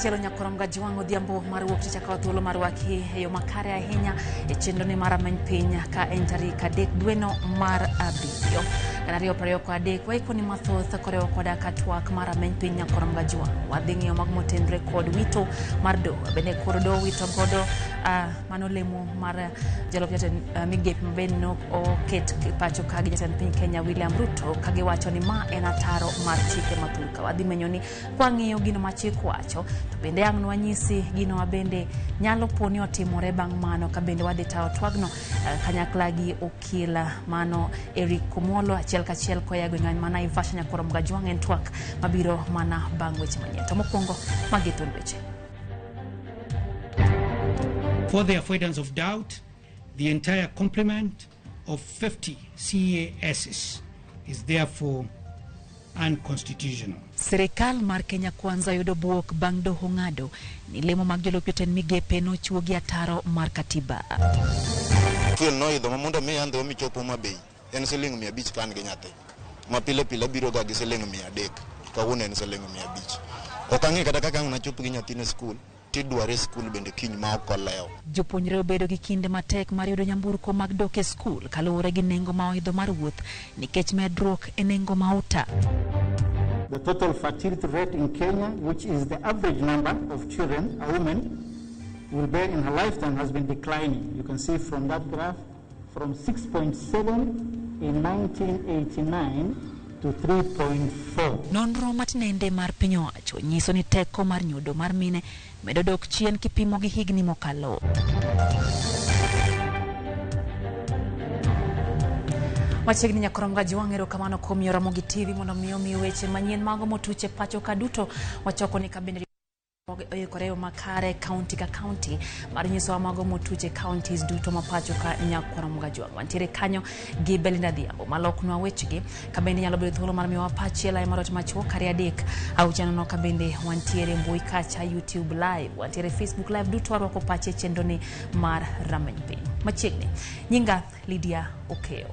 Machielo nyakorom Gajwang' odhiambo mar wuok tich akawo thuolo mar rwaki e yo makare ahinya e chenroni mar Rameny Piny ka en tarik 3 dweno mar 7 2023. Waikoni mathoth koriwo koda ka twak mar Rameny Piny nyakorom Gajwang'. Wadhi ng'iyo mago motenre kod wito mar doho. Bende koro doho wito godo mano lemo mar jalup jatend migepe mabende noket pacho ka gi jatend piny Kenya William Ruto kagiwacho ni ma en ataro mar chike mathoth. Ka wadhi menyo ni kwang'iyo gino ma chik wacho to bende ang' nwanyisi gino ma bende nyalo po ni otimore bang' mano ka bende wadhi tayo twagno kanyakla gi okil mano Eric Komolo achiel kachiel koya gweng' ma Naivasha Nyakorom Gajwang' en twak mabiro mana bang' weche manyien. To mokwongo magi thuond weche. For the avoidance of doubt, the entire complement of 50 CASs is therefore unconstitutional. Sirikal mar Kenya Kwanza yudo buok bang' doho ng'ado ni lemo mag jolup jotend migepe nochiwo gi ataro mar katiba. Fuel noidho ma mondo mi andhi michop Homa Bay en siling 500 ka an gi nyathi. Ma pile pile abiro ga gi siling 300, kawuono en siling 500. Ok ang'e kata kaka ang' nachop gi nyathina e skul, tidware e skul bende kiny ma ok olewo. Jopuonjre obedo gi kinde matek mar yudo nyamburko mag dok e skul kaluwore gi nengo ma oidho mar wuoth nikech medruok e nengo mauta. The total fertility rate in Kenya, which is the average number of children a woman will bear in her lifetime, has been declining. You can see from that graph, from 6.7 in 1989 to 3.4. Nonro matinende mar piny owacho nyiso ni teko mar nyodo mar mine medo dok chien kipimo gi higni mokalo. Machiegni nyakorom Gajwang', erokamano kuom miyo Ramogi TV mondo mi omi weche manyien mago motuch e pacho ka duto. Wachoko ni kabende oikore yo makare kaunti ka kaunti mar nyisowa mago motuch e counties duto ma pacho ka nyakorom Gajwang'. Wantiere kanyo gi Belinda Adhiambo maloknwa wechegi ka bende nyalo bedo thuolo mar miyowa pachi e lai mar ot machuok kare 3 6 nono ka bende wantiere mbui kacha YouTube live, wantiere Facebook live, duto warwako pachi e chenroni mar Rameny Piny. Machiegni nyinga Lydia Okeyo.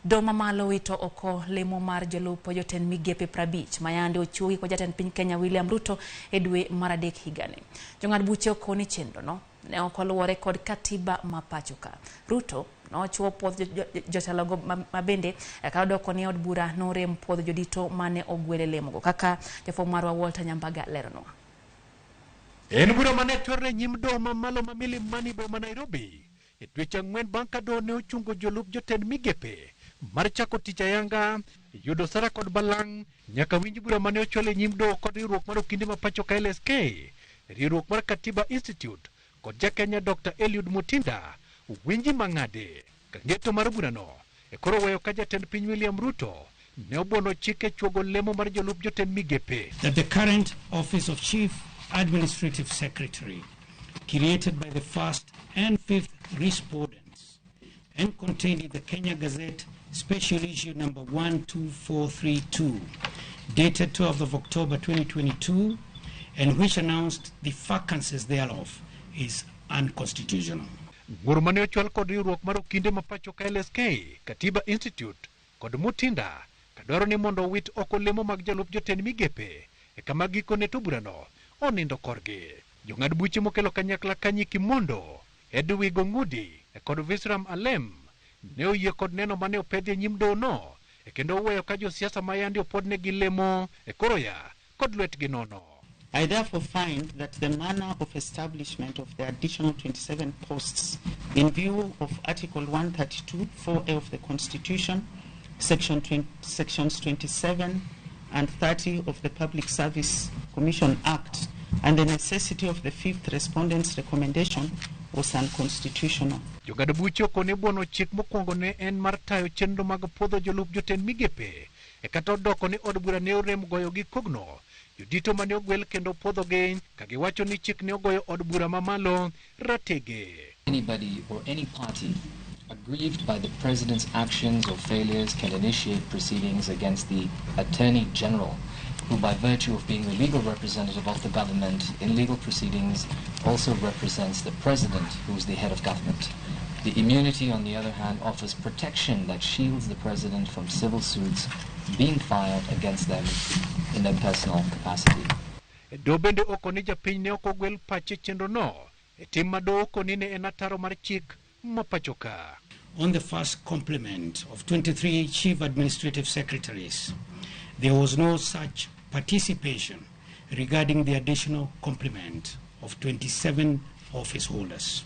Doho mamalo wito oko lemo mar jolup jotend migepe 50 mayande ochuogi kod jatend piny Kenya William Ruto e dwe mar 3 higani. Jong'ad buche okoni chenrono ne ok oluwore kod katiba ma pacho ka. Ruto nochuo puodho jotelogo mabende ka odoko ni od bura norem puodho jodito mane ogwele lemogo, kaka jafwambo marwa Walter Nyambaga leronwa. En bura mane chwalre nyim doho mamalo ma Milimani boma Nairobi e dweche 4 bang' ka doho ne ochungo jolup jotend migepe mar chako tich ayanga, yudo sara kod balang' nyaka winj bura mane ochwal e nyim doho kod riwruok mar okinde ma pacho ka LSK, riwruok mar Katiba Institute kod ja Kenya Dr. Eliud Mutinda winji mang'ade. Ka ng'eto mar burano e koro weyo ka jatend piny William Ruto ne obuono chike chuogo lemo mar jolup jotend migepe. That the current office of Chief Administrative Secretary, created by the first and fifth respondents and contained in the Kenya Gazette Special Issue number 12432, dated 12th of October 2022, and which announced the vacancies thereof, is unconstitutional. Ng'ur mane ochwal kod riwruok mar okinde ma pacho ka LSK, Katiba Institute kod Mutinda kadwaro ni mondo owit oko lemo mag jolup jotend migepe e kama gikone to burano onindo korgi. Jong'ad buche mokelo kanyakla Kanyi Kimondo, Edwig Ong'udi kod Visram Alem ne oyie kod neno mane opedhi e nyim dohono e kendo oweyo ka josiasa ma yande opodnegi lemo e koro ya kod lwetgi nono. I therefore find that the manner of establishment of the additional 27 posts in view of Article 132, 4A of the Constitution, sections 27 and 30 of the Public Service Commission Act, and the necessity of the fifth respondent's recommendation was unconstitutional. Jong'ad buche okone buono chik mokwongo ne en mar tayo chenro mag puodho jolup jotend migepe e kata odoko ni od bura ne orem goyo gi kogno jodito mane ogwel kendo puodhogi ka giwacho ni chik ne ogoyo od bura mamalo ratege. Anybody or any party aggrieved by the president's actions or failures can initiate proceedings against the Attorney General, who by virtue of being the legal representative of the government in legal proceedings also represents the president, who is the head of government. The immunity, on the other hand, offers protection that shields the president from civil suits being filed against them in their personal capacity. Doho bende okoni japiny ne ok ogwel pache chenro no e tim ma doho okoni ne en ataro mar chik ma pacho ka. On the first complement of 23 chief administrative secretaries, there was no such participation regarding the additional complement of 27 office holders.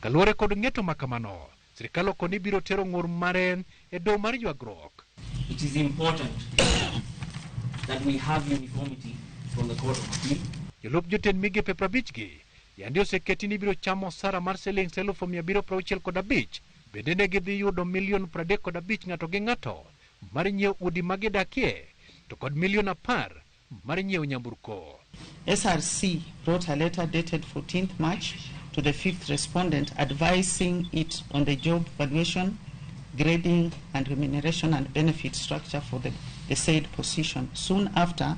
Kaluwore kod ng'eto ma kamano, sirikal okoni biro tero ng'ur mare e doho mar ywagruok. It is important that we have uniformity from the Court of Appeal. Jolup jotend migepe 50 gi yandi oseketi ni biro chamo osara mar siling 765,000, bende ne gidhi yudo milion 35 ng'ato gi ng'ato mar nyiewo udi ma gidakie to kod milion 10 mar nyiewo nyamburko. SRC wrote a letter dated 14th March to the fifth respondent advising it on the job valuation, grading and remuneration and benefit structure for the said position. Soon after,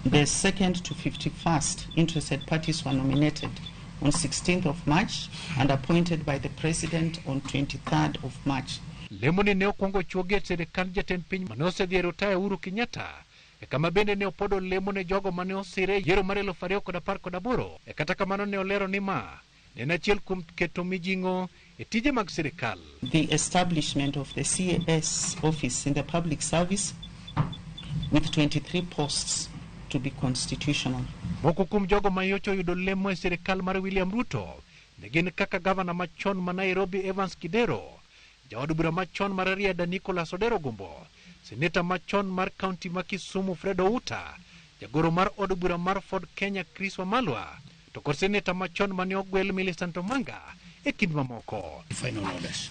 the 2nd to 51st interested parties were nominated on 16th of March and appointed by the President on 23rd of March. Lemoni ne okwongo chuogi e sirikand jatend piny mane osedhi e rotaya Uhuru Kenyatta, e kama bende ne opodo lemo ne jogo mane osire e yiero mar 2018. E kata kamano ne olero ni ma ne en achiel kuom keto mijing'o e tije mag sirikal. The establishment of the CAS office in the public service with 23 posts to be constitutional. Moko kuom jogo ma nyocha oyudo lemo e sirikal mar William Ruto ne gin kaka gavana machon ma Nairobi Evans Kidero, jaod bura machon mar Rarieda Nicholas Odero Gumbo, seneta machon mar kaunti ma Kisumu Fred Outa, jagoro mar od bura mar Ford Kenya Chris Wamalwa, to kod seneta machon mane ogwel Millicent Omanga e kind mamoko. Final orders.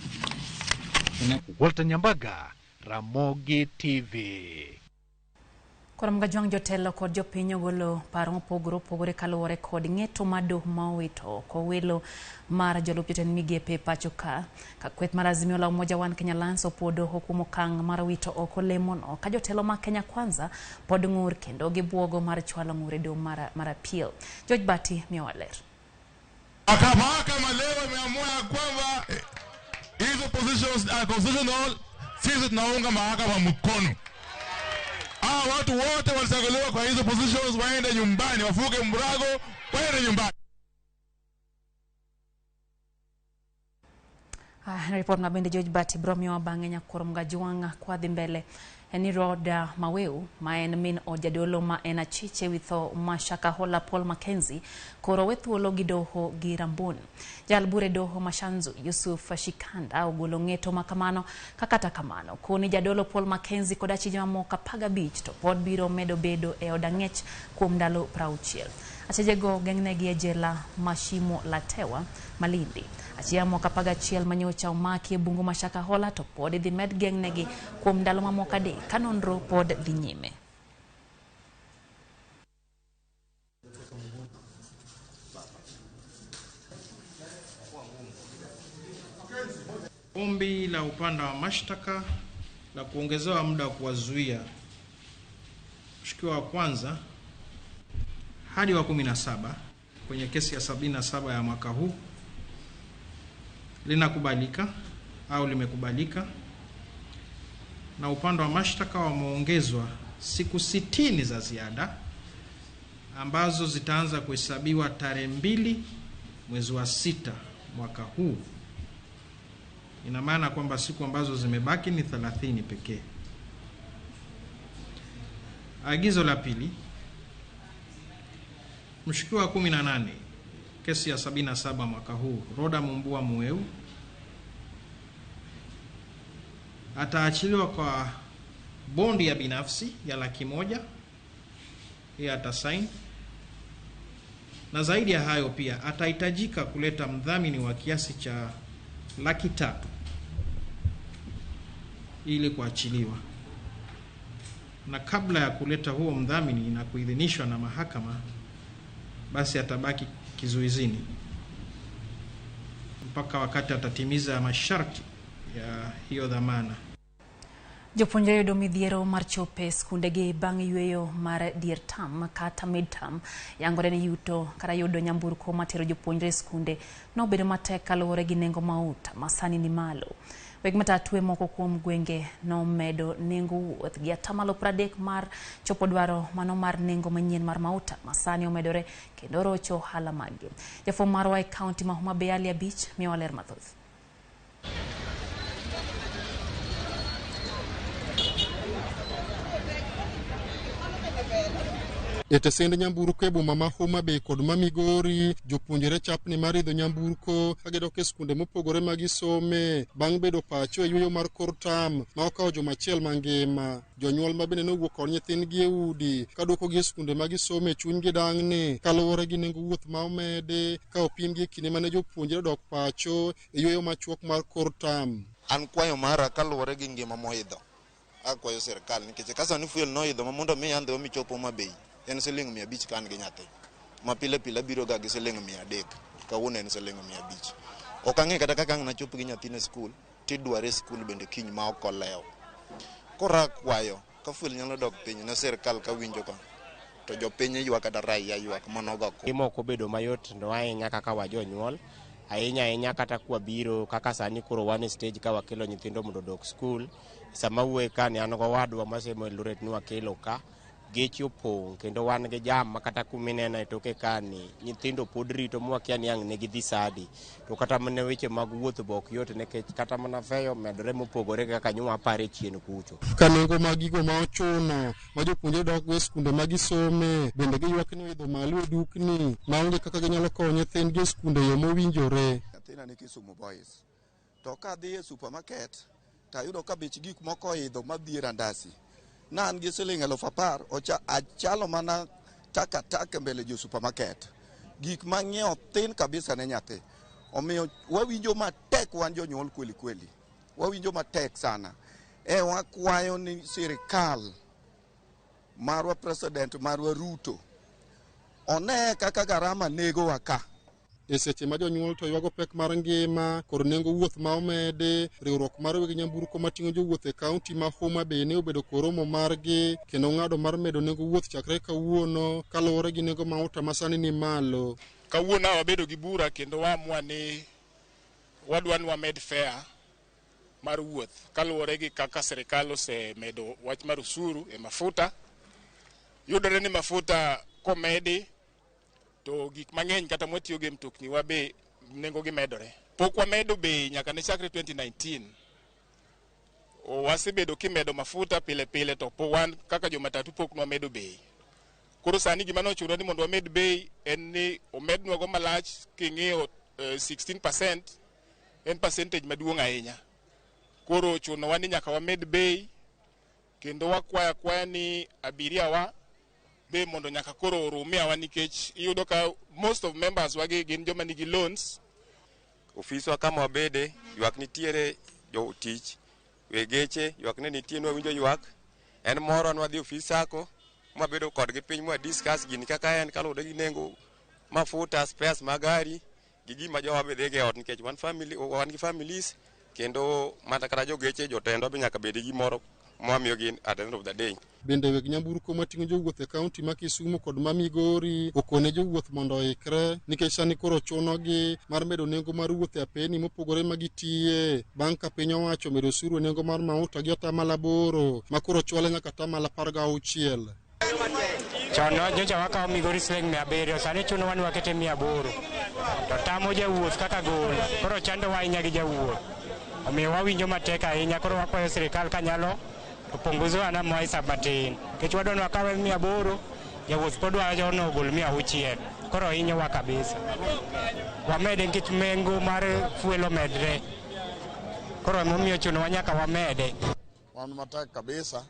Walter Nyambaga, Ramogi TV. Koro Jwang' jotelo kod jopiny ogolo paro mopogore opogore kaluwore kod ng'eto ma doho ma owito oko welo mar jolup jotend migepe pacho ka. Ka kweth mar Azimio la Umoja One Kenya Alliance opuo doho kuom okang' mar wito oko lemono ka jotelo ma Kenya Kwanza pod ng'ur kendo gibuogo mar chwalo ng'ur e doho mar appeal. George Bati miyowa ler. Mahakama leo imeamua ya kwamba hizo positions are constitutional. Sisi tunaunga mahakama mkono. Hawa watu wote walichaguliwa kwa hizo positions waende nyumbani, wafuke mrago, waende nyumbani. Report ma bende George Bati bro miyowa bang'e nyakwar Mgajwang' kwa dhi mbele en ni Rhoda Maweu ma en min od jadolo ma en achich ewi tho ma Shakahola Paul Mackenzie koro we thuolo gi doho gi Rambun. Jal bure doho ma Shanzu Yusuf Shikanda ogolo ng'eto ma kamano ka kata kamano koni jadolo Paul Mackenzie kod achije mamoko 15 to pod biro medo bedo e od ang'ech kuom ndalo 60. Achijego geng'negi e jela ma Shimo la Tewa Malindi. Achije mamoko 11 manyocha omaki e bungu ma Shakahola to pod idhi med geng'negi kuom ndalo mamoko 3 ka nonro pod dhi nyime. Ombi la upande wa mashtaka la kuongezewa muda wa kuwazuia mshukiwa wa kwanza hadi wa 17 kwenye kesi ya 77 ya mwaka huu linakubalika au limekubalika, na upande wa mashtaka wameongezwa siku 60 za ziada ambazo zitaanza kuhesabiwa tarehe 2 mwezi wa 6 mwaka huu. Ina maana kwamba siku ambazo zimebaki ni 30 pekee. Agizo la pili, mshukiwa wa 18 kesi ya 77 mwaka huu Rhoda Mumbua Mueu ataachiliwa kwa bondi ya binafsi ya 100,000, yeye atasaini, na zaidi ya hayo pia atahitajika kuleta mdhamini wa kiasi cha 300,000 ili kuachiliwa. Na kabla ya kuleta huo mdhamini na kuidhinishwa na mahakama, basi atabaki kizuizini mpaka wakati atatimiza masharti ya hiyo dhamana. Jopuonjre yudo midhiero mar chopo e skundegi bang' yweyo mar dier term kata mid term. Yangore ni yuto kata yudo nyamburko matero jopuonjre e skunde nobedo matek kaluwore gi nengo mauta ma sani ni malo. Weg matatu e moko kuom gwenge nomedo nengo wuoth gi 30% mar chopo dwaro mano mar nengo manyien mar mauta masani omedore kendo rocho ohala maggi. Jafwambo marwa e kaunti ma Homa Bay Ali Abich miyowa ler mathoth. E tesend nyamburko e boma ma Homa Bay kod ma Migori, jopuonjre chapni mar idho nyamburko ka gidok e skunde mopogore ma gisome bang' bedo pacho e yueyo mar kor tam ma okawo juma achiel mangima. Jonyuol ma bende nowuok kod nyithindgi e udi ka duokogi e skunde ma gisome chunygi dang'ni kaluwore gi nengo wuoth ma omedi ka opimgi e kinde mane jopuonjre odok pacho e yueyo machuok mar kor tam. An kwayo mara kaluwore gi ngima moidho, akwayo sirkal nikech ka sani fuel noidho ma mondo mi andhi michop Homa Bay en siling 500 ka an gi nyathi ma pile pile abiro ga gi siling 300, kawuono en siling 500. Ok ang'e kata kaka ang' nachop gi nyathina e skul tidware e skul bende kiny ma ok olewo. Koro akwayo ka fuel nyalo dok piny ne sirkal kawinjo ka to jopiny ywak kata raia ywak manogo. Ngima ok obedo mayot no ahinya kaka wajonyuol, ahinya ahinya kata kwabiro kaka sani koro wan e stage ka wakelo nyithindo mondo odok skul. Sama wuoye ka ni an gowadwa masemo Eldoret ni wakelo ka, geche opong' kendo wan gi jam ma kata kumineno e toke ka ni nyithindo pod rito mwakia ni ang' ne gidhi sadi. To kata mana weche mag wuoth be ok yot nikech kata mana feyo omedore mopogore kaka nyo wapare chien kucho. Ka nengo mag gigo ma ochuno ma jopuonjre dok go e skunde ma gisome bende giywak ni oidho malo e dukni maonge kaka ginyalo kowo nyithindgi e skunde e yo mowinjore. Nyathina ni Kisumu Boys. To kadhi e supermarket to ayudo ka bech gik moko oidho madhi e randasi. Na an gi siling 10,000, achalo mana takataka mbele jo supermarket. Gik mang'iewo thin kabisa ne nyathi. Omiyo wawinjo matek wan jonyuol kweli kweli. Wawinjo matek sana. E wakwayo ni sirikal marwa president marwa Ruto one kaka garama negowa ka. E seche ma jonyuol to ywago pek mar ngima kod nengo wuoth ma omedi, riwruok mar weg nyamburko mating'o jowuoth e kaunti ma Homa Bay ne obedo kod romo margi kendo ng'ado mar medo nengo wuoth chakre kawuono kaluwore gi nengo mauta ma sani ni malo. Kawuono wabedo gi bura kendo waamua ni wadwa ni wamed fare mar wuoth kaluwore gi kaka sirikal osemedo wach mar osuru e mafuta. Yudore ni mafuta komedi to gik mang'eny kata mwatiyo go e mtokni wa be nengo gi medore. Pok wamedo bei nyaka ne chakre 2019. Wasebedo kimedo mafuta pile pile to po wan kaka jomatatu pok nwamedo bei. Koro sani gima nochuno ni mondo wamed bei en ni omednwa go malach king'iyo 16% en percentage maduong' ahinya. Koro ochunowa ni nyaka wamed bei kendo wakwaya akwaya ni abiria wa be mondo nyaka koro orumiawa nikech iyudo ka most of members wagi gin joma nigi loans. Ofiswa kama wabede, ywak nitiere jotich, weg geche, ywak ne nitie nwawinjo ywak. En moro nwadhi ofis sako, mwabedo kodgi piny mwa discuss gini kaka en kaluwore gi nengo mafuta, spares mag gari, gi gima jowa be dhigo e ot nikech wan family, wan gi families kendo mata kata jogeche jotendwa be nyaka bed gi gimoro mwamiyogi at the end of the day. Bende weg nyamburko mating'o jowuoth e kaunti ma Kisumu kod ma Migori okone jowuoth mondo oikre nikech sani koro chunogi mar medo nengo mar wuoth e apeni mopogore ma gitiye bang' ka piny owacho omedo osuru e nengo mar mauta gi 8% ma koro chwale nyaka 16%. Chon nyocha wakawo Migori siling 700, sani chunowa ni wakete 800. To tamo jawuoth kaka gol, koro chandowa ahinya gi jawuoth. Omiyo wawinjo matek ahinya, koro wakwayo sirikal kanyalo to punguzo ana maisa matin. Nikech wadwa ni wakawe 800, jawuoth pod wacho ni ogol 600. Koro hinyowa kabisa. Wamede nikech nengo mar fuel omedre. Koro emomiyo chunowa nyaka wamede. Wan matek kabisa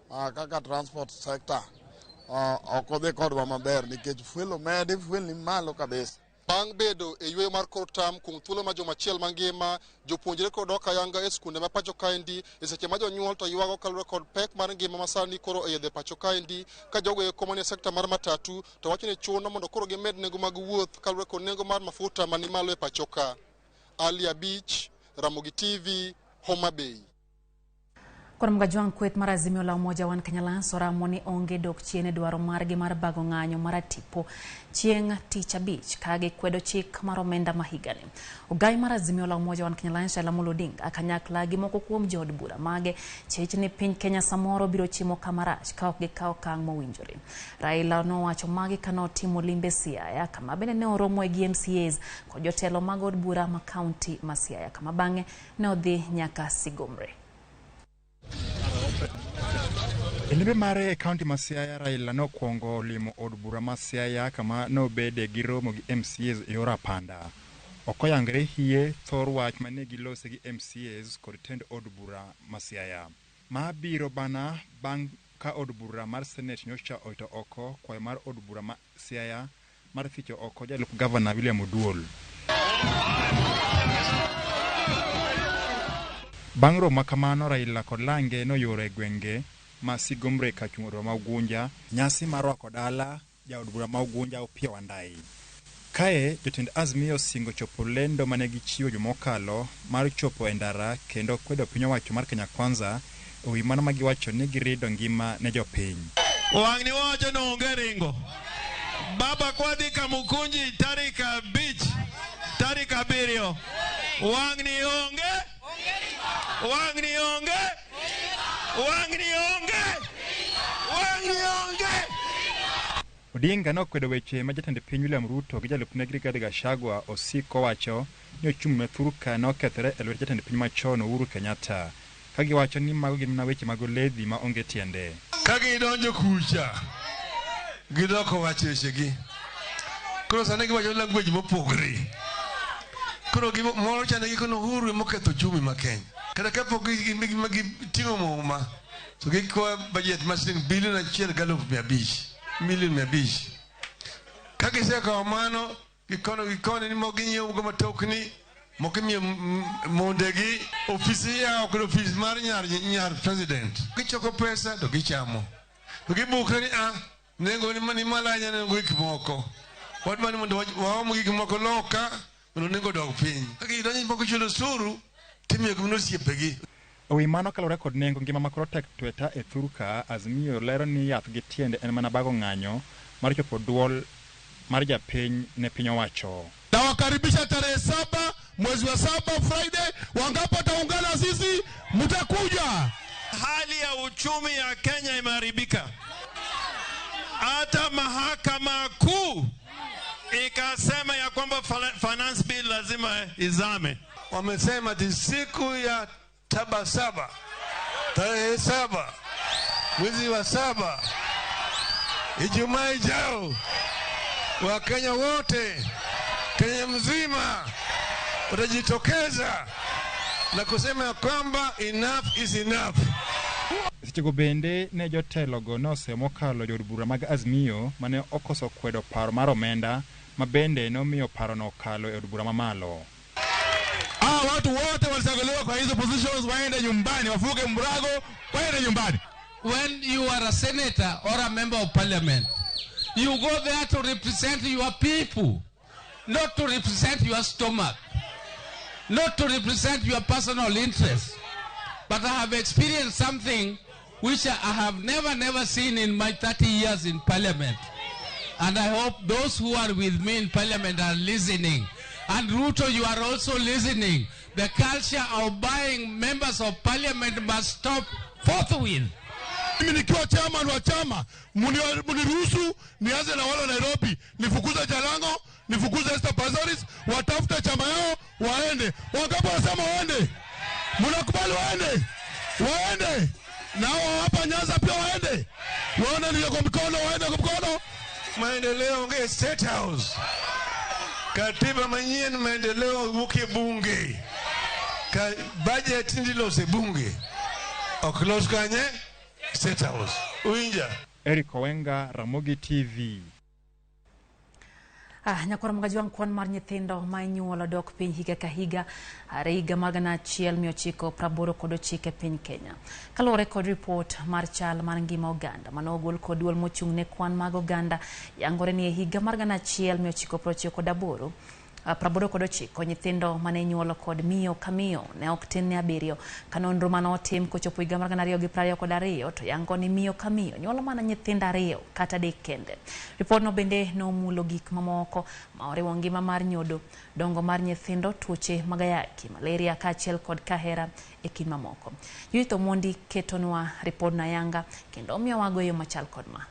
kaka transport sector ok odhi kodwa maber nikech fuel omedi, fuel ni malo kabisa. Bang' bedo e yueyo mar kor tam kuom thuolo ma juma achiel mangima, jopuonjre kod dok ayanga e skunde ma pacho kaendi e seche ma jonyuol to ywago kaluwore kod pek mar ngima ma sani koro oidho e pacho kaendi, ka jogo eko manie sekta mar matatu to wacho ni chuno mondo koro gimed nengo mag wuoth kaluwore kod nengo mar mafuta mani malo e pacho ka. Ali Abich, Ramogi TV, Homa Bay. Kwan Mgajwang' kweth mar Azimio la Umoja One Kenya Alliance oramo ni onge dok chien e dwaro margi mar bago ng'anyo mar tipo chieng' tich abich ka gikwedo chik mar omenda ma higani. Ogai mar Azimio la Umoja One Kenya Alliance Raila Amolo Odinga kanyakla gi moko kuom jood bura mage chich ni piny Kenya samoro biro chimo kama rach ka ok gikawo okang' mowinjore. Raila nowacho magi kane otimo limbe Siaya kama bende ne oromoe gi MCAs kod jotelo mag od bura ma kaunti ma Siaya kama bang'e ne odhi nyaka Sigomre. E limbe mare e kaunti ma Siaya, Raila nokwongo limo od bura ma Siaya kama nobede gi romo gi MCAs e yor apanda. Ok oyangre hie thor wach mane gilose gi MCAs kod tend od bura ma Siaya. Ma biro bana bang' ka od bura mar Senate nyocha owito oko kwayo mar od bura ma Siaya mar ficho oko jalup gavana William Oduol. Bang' romo ma kamano, Raila kod lange noyoro e gwenge ma Sigomre kachung' od bura ma Ugunja nyasi mar rwako dala jaod bura ma Ugunja Opiyo Wandayi. Kae jotend Azimio osingo chopo lendo mane gichiwo juma mokalo mar chopo e ndara kendo kwedo piny owacho mar Kenya Kwanza e wi mano ma giwacho ni girido ngima ne jopiny. Wang'ni wawacho ni onge ringo. Baba kwadhi Kamukunji tarik 5, tarik 7. Wang'ni onge, wang'ni onge, wang'ni onge, wang'ni onge. Odinga nokwedo weche ma jatend piny William Ruto gi jalupne Rigathi Gachagua osiko wacho ni ochumi ma thurka nokethore e lwet jatend piny machon Uhuru Kenyatta, ka giwacho ni mago gin mana weche mag oledhi ma onge tiende. Ka gidonjo kucha, gidoko wacho wechegi. Koro sani giwacho language mopogre. Koro moro chande gikono Uhuru ema oketho uchumi ma Kenya. Kata kapok giting'o muma, to gikwa budget mar siling bilion 1.500, milion 500. Ka gisekawo mano, gikono gikoni ni moko ginyiewo go matokni, moko imiyo mondegi, ofis iyawo kod ofis mar nyar president. Gichoko pesa to gichamo. To gibukre ni nengo ni malo ahinya nengo gik moko. Wadwa ni mondo waom gik moko loka mondo nengo odog piny. Ka gidonjo moko chulo osuru, timiyo gi osiepegi. E wi mano kaluwore kod nengo ngima makoro tek tweta e thurka, Azimio lero ni yath gi tiende en mana bago ng'anyo mar chopo duol mar japiny ne piny owacho. Nawakaribisha tarehe 7 mwezi wa 7 Friday, wangapi wataungana sisi? Mtakuja. Hali ya uchumi ya Kenya imeharibika. Hata mahakama kuu ikasema ya kwamba finance bill lazima izame. Wamesema ati siku ya 7 tarehe 7 mwezi wa 7 Ijumaa ijao, Wakenya wote Kenya mzima watajitokeza na kusema ya kwamba enough is enough. Sechego bende ne jotelogo noseyo mokalo jood bura mag Azimio mane okoso kwedo paro mar omenda ma bende nomiyo parono okalo e od bura mamalo. Hawa watu wote walichaguliwa kwa hizo positions waende nyumbani, wafuke mrago, waende nyumbani. When you are a senator or a member of parliament, you go there to represent your people, not to represent your stomach, not to represent your personal interests. But I have experienced something which I have never seen in my 30 years in parliament. And I hope those who are with me in parliament are listening. And Ruto, you are also listening. The culture of buying members of parliament must stop forthwith. Mimi nikiwa chairman wa chama, mniruhusu nianze na wale wa Nairobi, nifukuze Jalango, nifukuze Esther Passaris, watafute chama yao waende. Wangapi wanasema waende? Mnakubali waende? Waende. Na hao hapa Nyanza pia waende. Waone ni kwa mkono, waende kwa mkono. Maendeleo onge State House. Katiba manyien maendeleo wuok e bunge. Ka budget ndilose bunge. Ok los kanye State House. Uwinja. Eric Owenga, Ramogi TV. Nyakwar Mgajwang' kwan mar nyithindo ma inyuolo dok piny higa ka higa are higa mar 1989 e piny Kenya. Kaluwore kod ripot mar chal mar ngima oganda mane ogol kod duol mochung' ne kwan mag oganda, yangore ni e higa mar 1998 89 nyithindo mane inyuolo kod miyo ka miyo ne ok tin ne 7. Ka nonro mane otim kochopo higa mar 2022 to yango ni miyo ka miyo nyuolo mana nyithindo 2 kata 3 kende. Ripodno bende nomulo gik mamoko ma oriwo ngima mar nyodo, dongo mar nyithindo, tuoche mag ayaki, malaria kaachiel kod kahera e kind mamoko. Judith Omondi ketonwa ripodno ayanga kendo omiyowago e yo machal kod ma.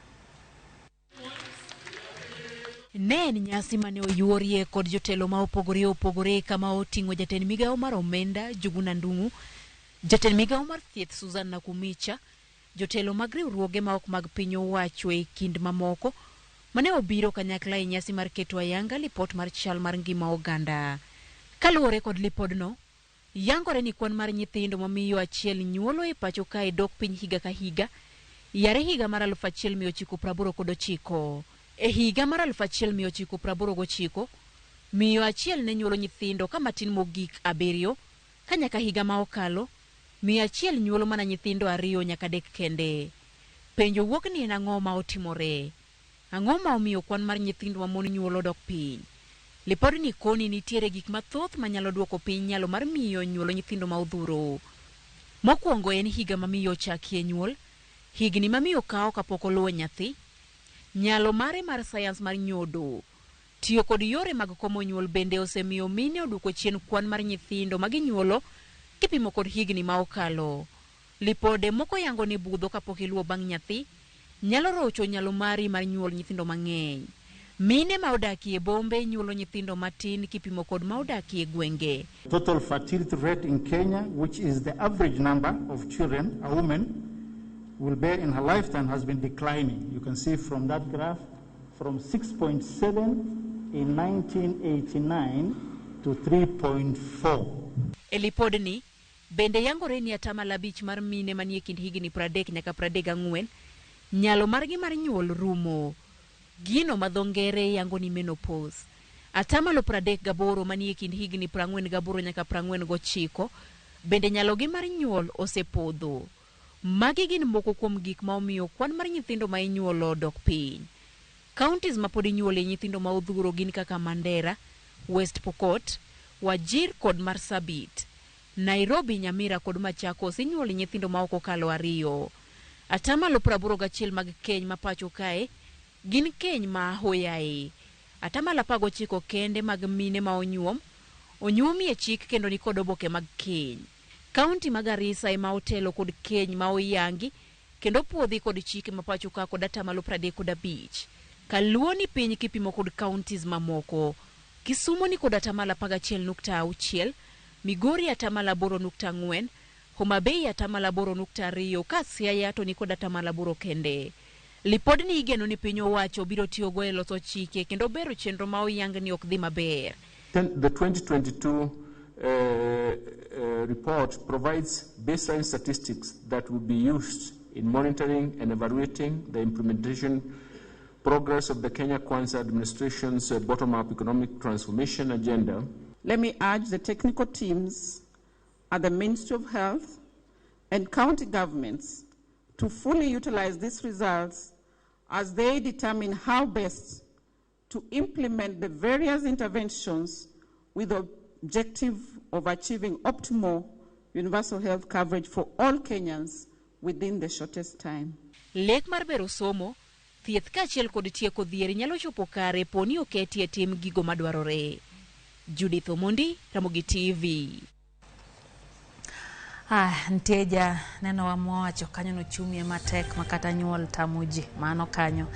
Ne en nyasi mane oyuorie kod jotelo ma opogore opogore kama oting'o jatend migawo mar omenda Njuguna Ndung'u, jatend migawo mar thieth Susan Nakumicha, jotelo mag riwruoge ma ok mag piny owacho e kind mamoko mane obiro kanyakla e nyasi mar keto ayanga lipot mar chal mar ngima oganda. Kaluwore kod lipodno, yangore ni kwan mar nyithindo mamiyo achiel nyuolo e pacho kae dok piny higa ka higa, yare higa mar 1989. E higa mar 1989, miyo achiel ne nyuolo nyithindo ka matin mogik 7, ka nyaka higa ma okalo, miyo achiel nyuolo mana nyithindo 2 nyaka 3 kende. Penjo wuok ni en ang'o ma otimore? Ang'o ma omiyo kwan mar nyithindo ma mon nyuolo dok piny? Lipodni koni nitiere gik mathoth manyalo duoko piny nyalo mar miyo nyuolo nyithindo ma odhuro. Mokwongo en higa ma miyo ochakie nyuol, higni ma miyo kawo kapok oluwo nyathi, nyalo mare mar sayans mar nyodo. Tiyo kod yore mag komo nyuol bende osemiyo mine oduoko chien kwan mar nyithindo ma ginyuolo kipimo kod higni ma okalo. Lipode moko yango ni budho kapok iluwo bang' nyathi nyalo rocho nyalo mari mar nyuol nyithindo mang'eny. Mine ma odakie bombe nyuolo nyithindo matin kipimo kod ma odakie gwenge. Total fertility rate in Kenya, which is the average number of children a woman will bear in her lifetime, has been declining. You can see from that graph, from 6.7 in 1989 to 3.4. E lipodni, bende yangore ni 5% mar mine manie kind higni 30 nyaka 34, nyalo margi mar nyuol rumo. Gino ma dho ngere yango ni menopause. 38% manie kind higni 48 nyaka 49, bende nyalogi mar nyuol osepodho. Magi gin moko kuom gik ma omiyo kwan mar nyithindo ma inyuolo dok piny. Counties ma pod inyuolie nyithindo ma odhuro gin kaka Mandera, West Pokot, Wajir kod Marsabit. Nairobi, Nyamira kod Machakos inyuolo nyithindo ma ok okalo 2. 81% mag keny ma pacho kae gin keny ma hoyae. 19% kende mag mine ma onyuom, onyuomie chik kendo ni kod oboke mag keny. Kaunti ma Garissa ema otelo kod keny ma oyangi kendo puodhi kod chike ma pacho ka kod 35%. Kaluo ni piny kipimo kod counties mamoko. Kisumo ni kod 11.6%, Migori 8.4%, Homa Bay 8.2%, ka Siaya to ni kod 8% kende. Lipodni igeno ni piny owacho biro tiyogo e loso chike kendo bero chenro ma oyang ni ok dhi maber. The 2022 report provides baseline statistics that will be used in monitoring and evaluating the implementation progress of the Kenya Kwanza administration's bottom-up economic transformation agenda. Let me urge the technical teams at the Ministry of Health and county governments to fully utilize these results as they determine how best to implement the various interventions with the objective of achieving optimal universal health coverage for all Kenyans within the shortest time. Lek mar bero somo, thieth kaachiel kod tieko dhier nyalo chopo kare poni oketi e tim gigo madwarore. Judith Omondi, Ramogi TV. Nteja neno wa mwawacho kanyo nochumie matek makata nyuol tamo ji mano kanyo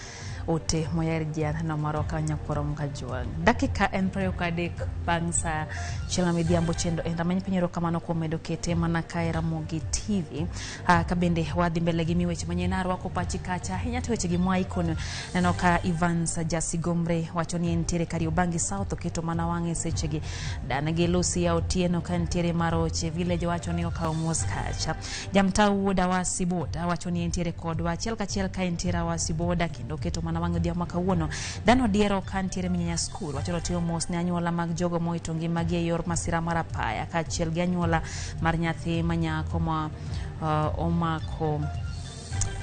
ote moyer ji aneno moro kanyo koro mga dakika en 23 bang' saa 1 midhiambo chendo en rameny piny erokamano kuom medo kete mana kae Ramogi TV. Ka bende wadhi mbele gi miweche manyien arwako pachi kacha ahinya to weche gi mwai kono neno ka Evans Jasigombre wacho ni entiere Kariobangi South oketo mana wang'e sechegi dana gi Lucia Otieno ka nitiere Maroche Village wacho ni okawo mos kacha. Jamta wuod Awasi Boda wacho ni entiere kodwa achiel kachiel ka entiere Awasi Boda kendo oketo mana wang'e odhiambo ma kawuono. Dhano Diero ka nitiere Minyanya School wacho ni otiyo mos ne anyuola mag jogo mowito ngimagi e yor masira mar apaya kaachiel gi anyuola mar nyathi manyako ma omako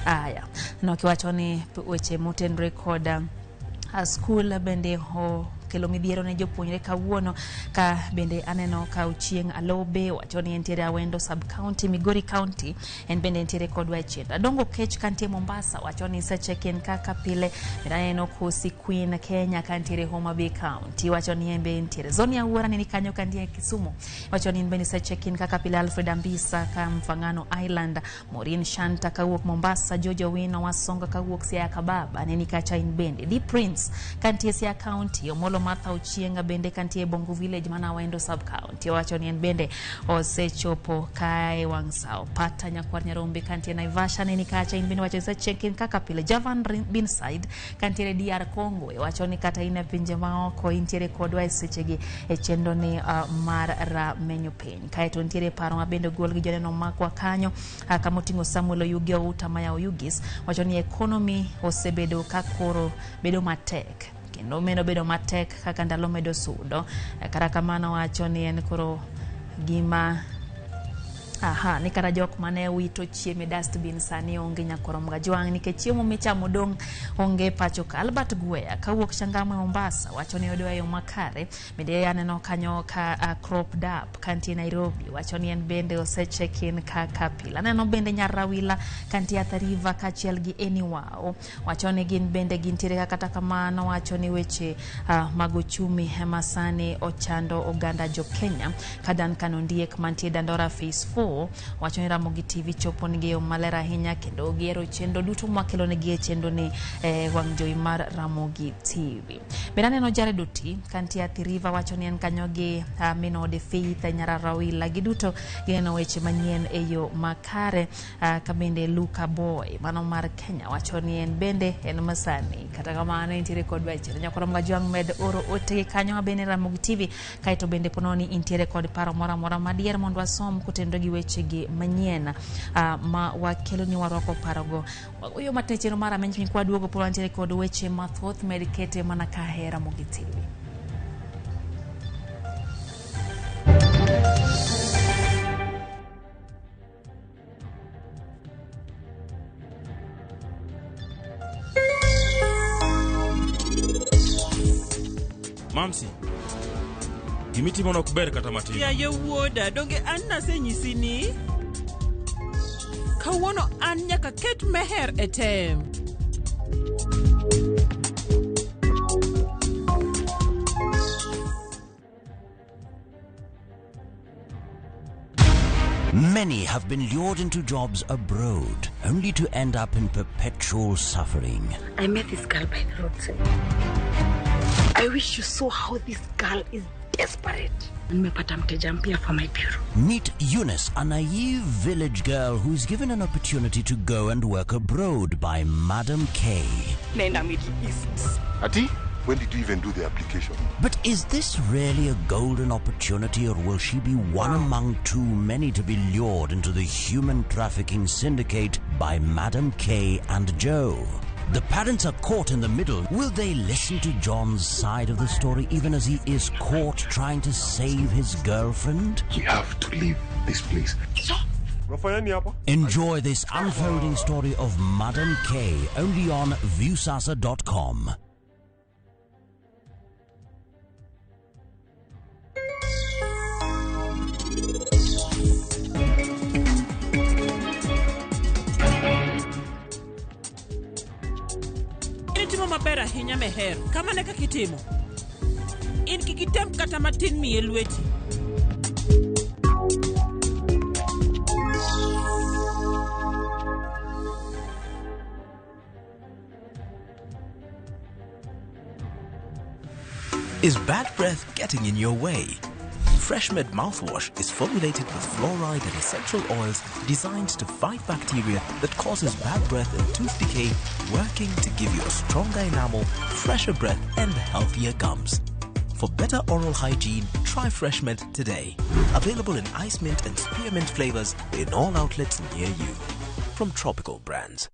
aya. Nokiwacho ni weche motenore kod skul bende okelo midhiero ne jopuonjre kawuono. Ka bende aneno ka Ochieng' Alobe wacho ni entiere Awendo sub county, Migori County, en bende entiere kodwa e chenro. Adongo Kech kantie Mombasa wacho ni sechekin kaka pile. Bende aneno Kosi Queen Kenya kantiere Homa Bay County wacho ni en be entiere. Zoni Awuora nini kanyo kantie Kisumu wacho ni en bende sechekin kaka pile. Alfred Ambisa ka Mfangano Island, Maureen Shanta kawuok Mombasa, Jojo Wino Wasonga kawuok Siaya Kababa neni kacha in bende. The Prince kantie Siaya County, Omolo Martha Ochienga bende kantie Bongo Village mana Awendo sub county wacho ni en bende osechopo kae wang' sao. Pata Nyakwar Nyarombe kantie Naivasha neni kacha in bende wacho ni sechekin kaka pile. Javan Binside kantiere DR Congo wacho ni kata in e pinje maoko intiere kodwa e sechegi e chenro ni mar ramenyo piny. Kaeto nitiere paro ma bende ogol gi joneno makwa kanyo kamoting'o Samuel Oyugi Outa Maya Oyugis wacho ni economy osebedo ka koro bedo matek kendo medo bedo matek kaka ndalo medo sudo. Kata kamano wacho ni en koro gima aha ni kata jok mane wito chiemo e dustbin sani onge nyakoro Mgajwang' nikech chiemo michamo dong' onge pacho ka. Albert Gwea kawuok Changamwe Mombasa wacho ni odwa yo makare. Bende aneno kanyo ka Crop Dap kantie Nairobi wacho ni en bende osecheck-in kaka pile. Aneno bende Nyarawila kantie Athi River kaachiel gi Eniwao wacho ni gin bende gintiere. Kata kamano wacho ni weche mag ochumi ema sani ochando oganda jo Kenya. Ka Duncan Ondiek mantie Dandora Phase 4 wacho ni Ramogi TV chopo nigi yo maler ahinya kendo gihero chenro duto mwakelonegi e chenro ni wang' jowi mar Ramogi TV. Bende aneno Jared Oti kantie Athi River wacho ni en kanyo gi minode Faith Nyararawila giduto gineno weche manyien e yo makare. Ka bende Luka Boy mano mar Kenya wacho ni en bende en masani. Kata kamano entiere kod weche Nyakwar Mgajwang' med oro otegi kanyo mabende Ramogi TV. Kaeto bende pononi intiere kod paro moro amora madier mondo wasom kotenore gi wechegi manyien ma wakelo ni warwako parogo. Wagoyo matin chenro mar Rameny Piny kwaduogo pod wantiere kod weche mathoth med kete mana ka Ramogi TV. Mamsi, gimitimono ok ber kata matin. Yaye wuoda, donge an nasenyisi ni kawuono an nyaka ket meher e tem. Many have been lured into jobs abroad, only to end up in perpetual suffering. I met this girl by the roadside. I wish you saw how this girl is desperate. Nimepata mteja mpya for my bureau. Meet Eunice, a naive village girl who's given an opportunity to go and work abroad by Madam K. Nenda Middle East. Ati, when did you even do the application? But is this really a golden opportunity, or will she be one among too many to be lured into the human trafficking syndicate by Madam K and Joe? The parents are caught in the middle. Will they listen to John's side of the story even as he is caught trying to save his girlfriend? We have to leave this place. Enjoy this unfolding story of Madam K only on Viusasa.com. Itimo maber ahinya Meher, kamano e kaka itimo. In kik item kata matin miye lweti. Is bad breath getting in your way? FreshMed mouthwash is formulated with fluoride and essential oils designed to fight bacteria that causes bad breath and tooth decay, working to give you a stronger enamel, fresher breath, and healthier gums. For better oral hygiene, try FreshMed today. Available in ice mint and spearmint flavors in all outlets near you. From Tropical Brands.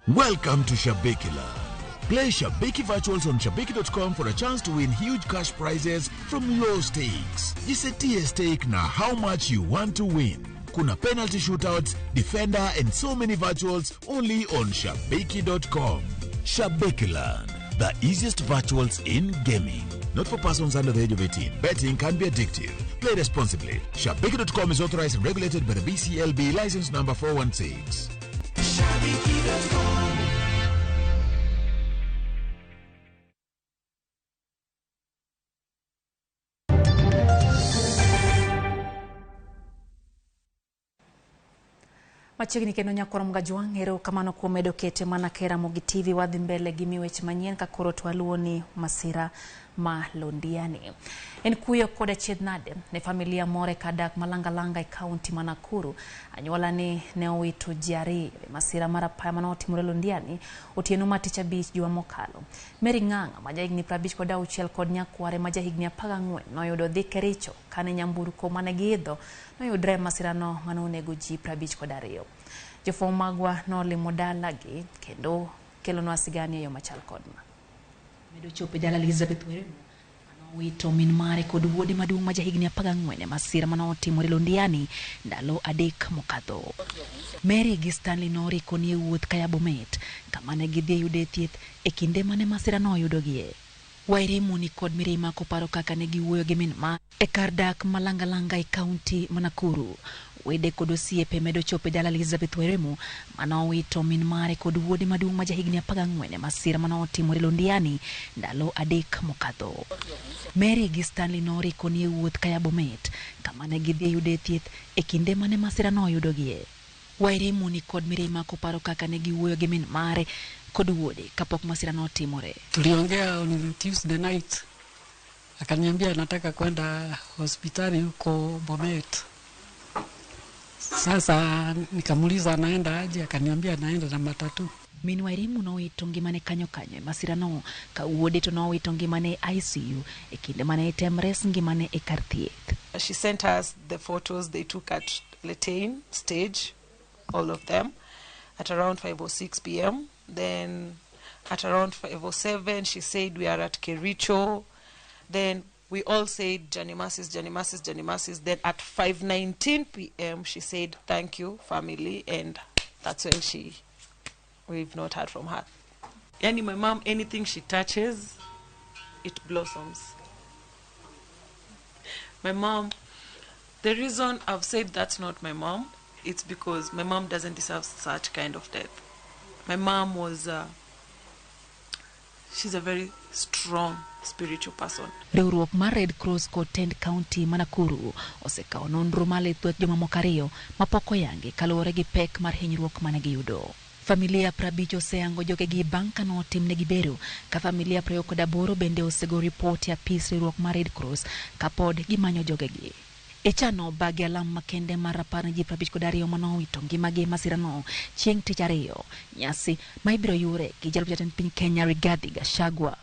Welcome to Shabiki Land. Play Shabiki Virtuals on Shabiki.com for a chance to win huge cash prizes from low stakes. Jisetie stake na how much you want to win. Kuna penalty shootouts, defender and so many virtuals only on Shabiki.com. Shabikiland, the easiest virtuals in gaming. Not for persons under the age of 18. Betting can be addictive. Play responsibly. Shabiki.com is authorized and regulated by the BCLB, license number 416. Shabiki.com. Machiegni kendo nyakwar Mgajwang' erokamano kuom medo kete mana ka Ramogi TV. Wadhi mbele gi weche manyien ka koro to waluwo ni masira ma Londiani. En kuyo kod achiedh nade ne familia moro ka dak Malangalanga e kaunti ma Nakuru. Anyuola ni ne owito ji ariyo e masira mar apaya mane otimore Londiani otieno mar tich abich juma mokalo. Mary Ng'ang'a ma jahigni 56 kod nyakware ma jahigni 14 noyudo dhi Kericho kane nyamburko mane giidho noyudre e masirano mane onego ji 52. Jofwambo magwa nolimo dalagi kendo kelonwa sigana e yo machal kod ma. Medo chopo e dala Elizabeth Weremu manowito min mare kod wuode maduong' ma jahigni 14 e masira mane otimore Londiani ndalo 3 mokadho. Mary gi Stanley noriko ni e wuoth kaya Bomet kama ne gidhi yude thieth e kinde mane masira no oyudogie. Wairimu ni kod mirima koparo kaka ne giwuoyo gi min ma e kar dak Malangalanga e kaunti ma Nakuru. Wede kod osiepe medo chopo e dala Elizabeth Weremu manowito min mare kod wuode maduong' ma jahigni 14 e masira mane otimore Londiani ndalo 3 mokadho. Mary gi Stanley noriko ni e wuoth kaya Bomet kama ne gidhi yude thieth e kinde mane masira no oyudogie. Wairimu ni kod mirima koparo kaka ne giwuoyo gi min mare kod wuode kapok masira no otimore. Tuliongea on Tuesday night, akaniambia nataka kwenda hospitali huko Bomet. Sasa nikamuuliza anaenda aje, akaniambia anaenda na matatu. Min Wairimu nowito ngimane kanyo kanyo e masirano ka wuode to nowito ngimane e ICU e kinde mane item res ngimane e kar thieth. She sent us the photos they took at Letain stage, all of them, at around 5:06 p.m. Then at around 5:07, she said we are at Kericho. Then we all said Janimasis, Janimasis, Janimasis. Then at 5:19 p.m., she said, thank you, family. And that's when we've not heard from her. Yani, my mom, anything she touches, it blossoms. My mom, the reason I've said that's not my mom, it's because my mom doesn't deserve such kind of death. My mom was, she's a very strong spiritual person. Riwruok mar Red Cross kod tend county ma Nakuru osekawo nonro mar thoth jomamoko ariyo mapok oyangi kaluwore gi pek mar hinyruok mane giyudo. Familia 50 oseyango jogegi bang' ka notimnegi bero, ka familia 28 bende osego ripot e apis riwruok mar Red Cross kapod gimanyo jogegi. Ichano bagi alam makende mar rapar ne ji 52 manowito ngimagi e masirano chieng' tich ariyo, nyasi ma ibiro yure gi jalup jatend piny Kenya Rigathi Gachagua.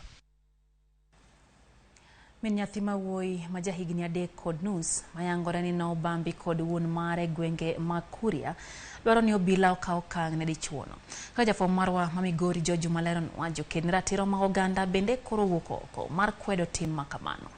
Min nyathi ma wuoyi ma jahigni 3.5 mayangore ni nobambi kod wuon mare gwenge mag Kuria dwaro ni obila okaw okang' ne dichuono. Kaka jafwambo marwa ma Migori George Maleronwa, joked ne ratiro mag oganda bende koro wuok oko mar kwedo tim ma kamano.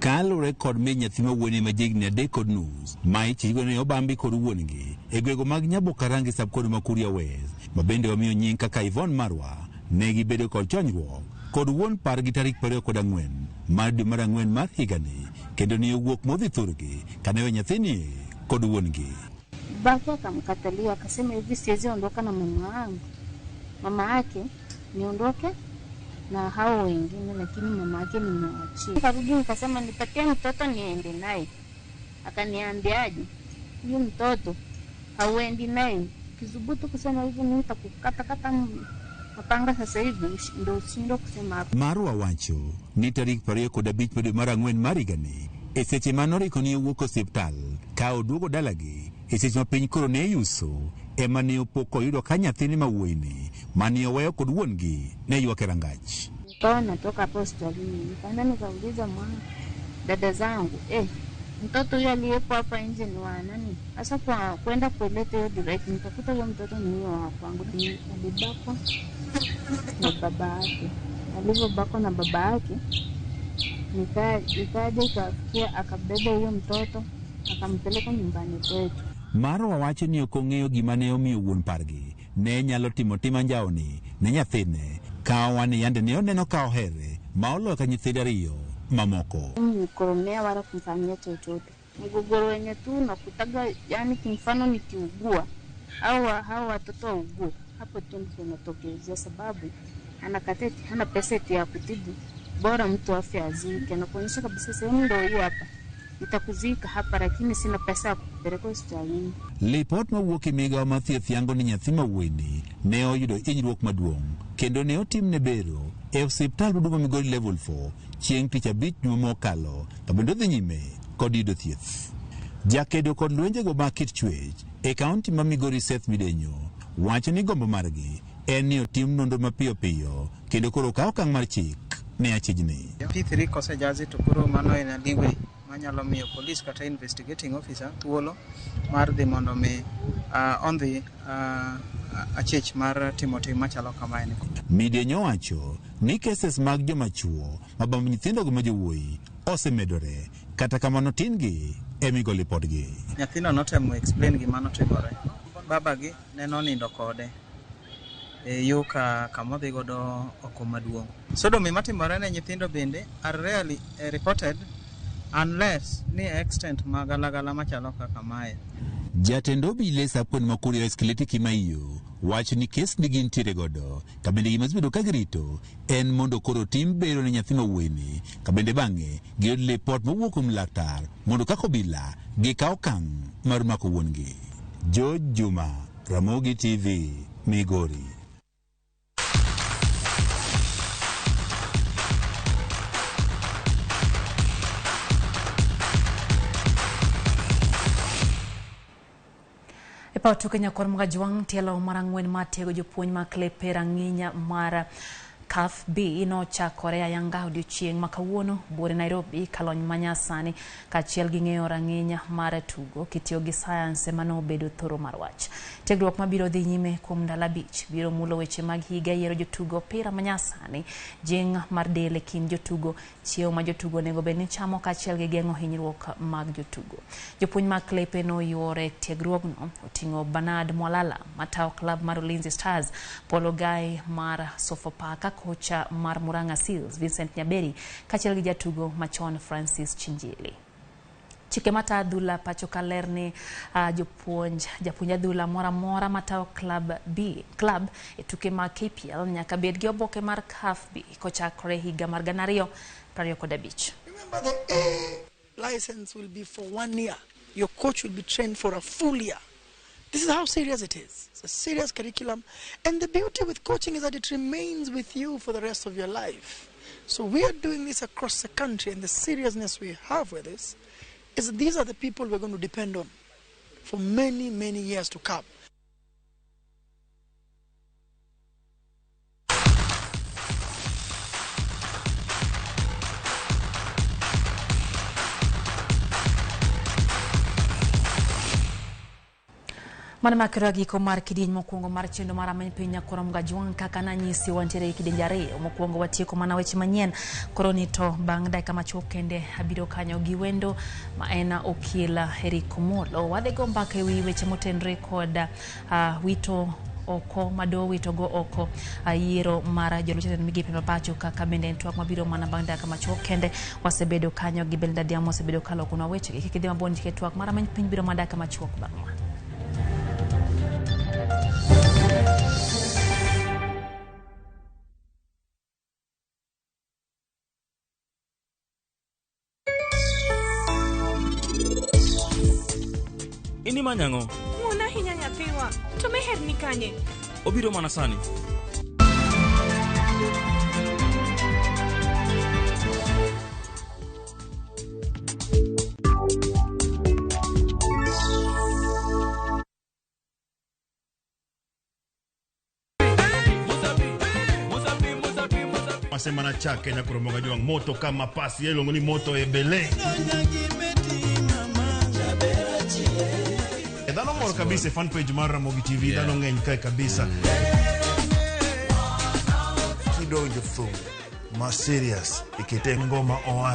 Kaluwore kod min nyathi ma wuoyi ma jahigni 3.5 ma ichiwo ne obambi kod wuon-gi e gwenge mag Nyabokarangi sub-county ma Kuria West, ma bende wamiyo nying kaka Yvonne Marwa, ne gibedo kod chonyruok kod wuon pargi tarik 24 mar dwe mar ang'wen mar higani, kendo ne owuok modhi thurgi kane owe nyathini kod wuon-gi. Babake akamkatalia akasema hivi, siwezi ondoka na mama yangu, mama yake niondoke na hao wengine, lakini mama yake nimewachia. Nikarudi nikasema nipatie mtoto niende naye. Akaniambiaje, huyu mtoto hauendi naye, kizubutu kusema hivi mimi nitakukata mapanga sasa hivi, ndio ushindwe kusema hapo. Marwa wacho ni tarik 25 dwe mar ang'wen mar higani e seche manoriko ni owuok osiptal ka oduogo dalagi e seche ma piny koro ne yuso ema ne opo koyudo ka nyathine ma wuoyini mane oweyo kod wuon-gi ne ywak e rangach. Nikawa natoka hapo hospitalini, nikaenda nikauliza mwana dada zangu, mtoto huyo aliyepo hapa nje ni wa nani? Sasa kwa kwenda kuleta hiyo direct nikakuta huyo mtoto ni huyo wa kwangu. Alibakwa na baba yake. Alivyobakwa na baba yake, nikaja ikafikia akabeba huyo mtoto akampeleka nyumbani kwetu. Marwa wacho ni ok ong'eyo gima ne omiyo wuon pargi ne nyalo timo tim anjawni ne nyathine kawa ni yande ne oneno ka ohere ma oloyo ka nyithinde ariyo mamoko. Mkoromea wala kumfanyia chochote. Mgogoro wenye tu nakutaga, yani kimfano nikiugua au hao watoto waugue, hapo tu ndipo inatokelezea, sababu anakataa eti hana pesa eti ya kutibu, bora mtu afya azike. Anakuonyesha kabisa sehemu ndio hii hapa, nitakuzika hapa, lakini sina pesa ya kupeleka hospitalini. Lipot mawuok e migawo mar thieth yango ni nyathi ma wuoyini ne oyudo hinyruok maduong' kendo ne otimne bero e osiptal maduong' ma Migori Level 4 chieng' tich abich juma mokalo ka bende odhi nyime kod yudo thieth. Jakedo kod lwenjego mag kit chwech e kaunti ma Migori Seth Midenyo wacho ni gombo margi en ni otim nonro mapiyo piyo kendo koro okaw okang' mar chik ne achijni. P3 kosejazi to koro mano en leeway manyalo miyo police kata investigating officer thuolo mar dhi mondo mi ondhi achich mar timo tim machalo kamaeni. Midenyo wacho ni cases mag joma chuo mabambo nyithindogo ma jowuoyi osemedore, kata kamano tin gi emigo lipodgi. Nyathino notemo explain gima notimore. Babagi ne nonindo kode e yo ka kamodhi godo oko maduong'. Sodomy matimore ne nyithindo bende are rarely reported unless ni extent magalagala machalo kaka mae. Jatend obila e sub-county ma Kuria Eskeleti Kimaiyo wacho ni kes ni gintiere godo ka bende gima gisebedo ka girito en mondo koro tim bero ne nyathi ma wuoyini ka bende bang'e giyud lipot mowuok kuom laktar mondo kaka obila gikaw okang' mar mako wuon-gi. George Juma, Ramogi TV, Migori. E paw tuke nyakwar Mgajwang' tielo mar ang'wen mar tiego jopuonj mag klepe rang'iny mar CAF B nochakore ayanga odiochieng' ma kawuono buore Nairobi kalony manyasani kaachiel gi ng'eyo rang'iny mar tugo kitiyo gi sayans ema nobedo thoro mar wach. Tiegruok mabiro dhi nyime kuom ndalo 5 biro mulo weche mag higa, yiero jotugo, opira manyasani, jing' mar del e kind jotugo, chiemo ma jotugo onego bed ni chamo kaachiel gi geng'o hinyruok mag jotugo. Jopuonj mag klepe noyuore tiegruogno oting'o Bernard Mwalala matayo klab mar Ulinzi Stars, Paul Ogai mar Sofapaka, kocha mar Murang'a Seals Vincent Nyaberi kaachiel gi jatugo machon Francis Chinjili. Chike matayo adhula pacho ka ler ni japuonj adhula moro amora matayo klab club e tuke mag KPL nyaka bed gi oboke mar CAF B kochakore higa mar 2025. Remember, the A license will be for 1 year. Your coach will be trained for a full year. This is how serious it is. It's a serious curriculum. And the beauty with coaching is that it remains with you for the rest of your life. So we are doing this across the country, and the seriousness we have with this is that these are the people we're going to depend on for many, many years to come. Mano makero giko mar kidieny mokwongo mar chenro mar Ameny Piny Nyakwar Mgajwang' kaka nanyisi wantiere gi kidienje ariyo. Mokwongo watieko mana weche manyien, koro ni to bang' dakika machuok kende abiro kanyo gi wendo ma en okil Eric Omolo. Wadhi go mbaka ewi weche motenore kod wito oko mado wito go oko yiero mar jolup jatend migepe ma pacho kaka bende en twak mabiro mana bang' dakika machuok kende. Wasebedo kanyo gi Belinda Diamo, osebedo kalokonwa wechegi. Kik idhi mabor nikech twak mar Ameny Piny biro mana dakika machuok bang'e. Ini manyang'o? Ng'won ahinya nyathiwa. To Meher ni kanye? Obiro mana sani. Masema na chake na kuromoga juang moto kama pasi yelongo ni moto ebele. Dhano mor kabisa fan page mar Ramogi TV, dhano ng'eny kae kabisa. Kidonjo thum ma serious ikete ngoma oa.